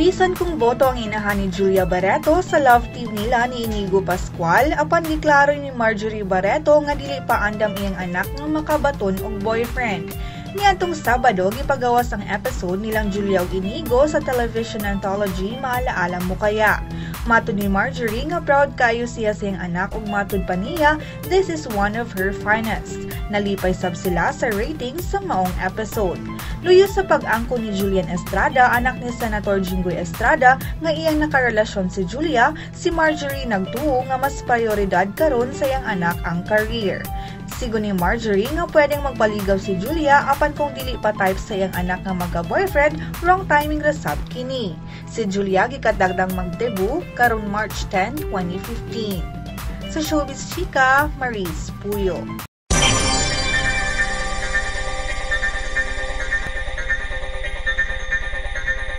Bisan kung boto ang inahan ni Julia Barretto sa love team nila ni Inigo Pascual, apan giklaro ni Marjorie Barretto nga dili pa andam iyang anak nga makabaton og boyfriend. Niadtong Sabado, gipagawas ang episode nilang Julia ug Inigo sa television anthology Maalaala Mo Kaya. Matod ni Marjorie nga proud kayo siya sa iyang anak ug matud pa niya, this is one of her finest. Nalipay sab sila sa ratings sa maong episode. Luyo sa pag-angko ni Julian Estrada, anak ni Senator Jinggoy Estrada, nga iyang nakarelasyon si Julia, si Marjorie nagtuo nga mas prioridad karon sa iyang anak ang career. Sigon ni Marjorie nga pwedeng magpaligaw si Julia, apan kung dili pa type sa iyang anak nga magka-boyfriend, wrong timing ra sab kini. Si Julia gikadagdang mag-debut karon March 10, 2015. Sa Showbiz Chika, Maris Puyo.